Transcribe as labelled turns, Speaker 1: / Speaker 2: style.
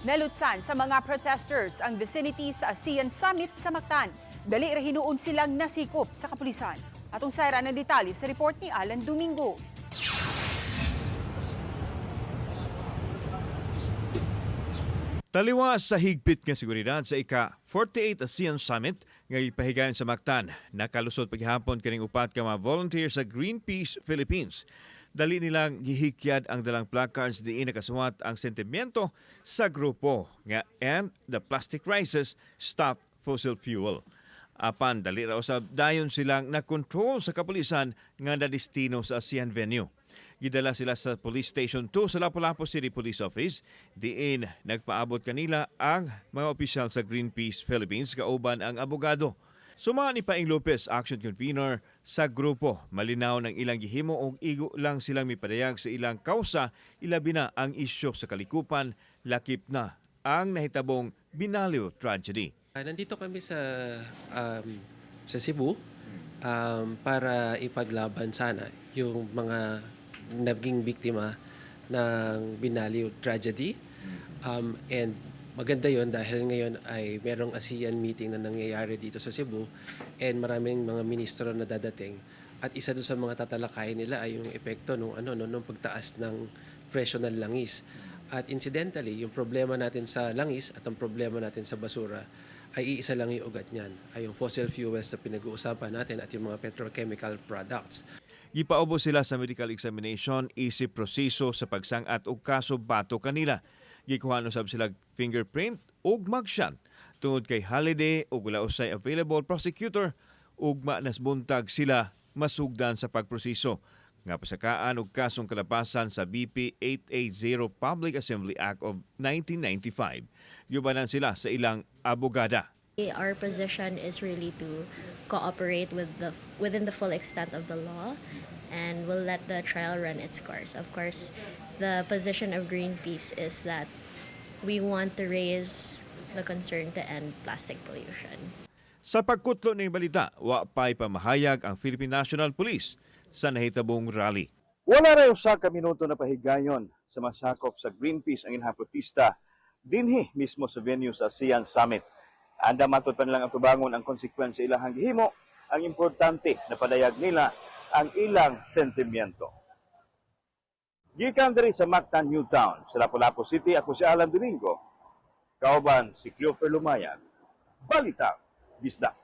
Speaker 1: Nalutsan sa mga protesters ang vicinity sa ASEAN Summit sa Mactan. Dali ra hinuon silang nasikop sa kapulisan. Atong sayran ang detalye sa report ni Alan Domingo.
Speaker 2: Taliwa sa higpit nga seguridad sa ika-48 ASEAN Summit nga gipahigayon sa Mactan, nakalusot paghapon kining upat ka mga volunteer sa Greenpeace Philippines. Dali nilang gihikyad ang dalang placards diin nakasuwat ang sentimiento sa grupo nga "End the Plastic Crisis, Stop Fossil Fuel." Apan dali ra usab dayon silang nakontrol sa kapulisan nga nadestino sa ASEAN venue. Gidala sila sa Police Station 2 sa Lapu-Lapu City Police Office. Diin nagpaabot kanila ang mga opisyal sa Greenpeace Philippines kauban ang abogado. Suma ni Paing Lopez, action convener sa grupo, malinaw ng ilang gihimo og igo lang silang mipadayag sa ilang kausa, ilabi na ang isyu sa kalikupan, lakip na ang nahitabong Binaliw tragedy.
Speaker 3: Nandito kami sa Cebu para ipaglaban sana yung mga naging biktima ng Binaliw tragedy. And maganda yon dahil ngayon ay merong ASEAN meeting na nangyayari dito sa Cebu and maraming mga ministro na dadating. At isa doon sa mga tatalakayin nila ay yung epekto nung ano, no, nung pagtaas ng presyo ng langis. At incidentally, yung problema natin sa langis at ang problema natin sa basura ay iisa lang yung ugat niyan, ay yung fossil fuels na pinag-uusapan natin at yung mga petrochemical products.
Speaker 2: Gipaubos sila sa medical examination isip proseso sa pagsangat og kaso batok kanila. Gikuhaan usab sila fingerprint ug mugshot. Tungod kay holiday ug wala usay available prosecutor, ugma nas buntag sila masugdan sa pagproseso nga pasakaan og kasong kalapasan sa BP 880 Public Assembly Act of 1995. Giubanan sila sa ilang abogada.
Speaker 4: Our position is really to cooperate within the full extent of the law and we'll let the trial run its course. Of course, the position of Greenpeace is that we want to raise the concern to end plastic pollution.
Speaker 2: Sa pagkutlo ng balita, wa pa'y pamahayag ang Philippine National Police sa nahitabong rally.
Speaker 5: Wala ra usa ka minuto na pahigayon sa masakop sa Greenpeace ang ilang protesta dinhi mismo sa venue sa ASEAN Summit. Andam matud pa nilang atubangon ang konsekwensya ilahang gihimo, ang importante na padayag nila ang ilang sentimiento. Gikan diri sa Mactan New Town, sa Lapu-Lapu City, ako si Alan Domingo. Kauban si Cleofer Lumayan. Balita, Bisdak.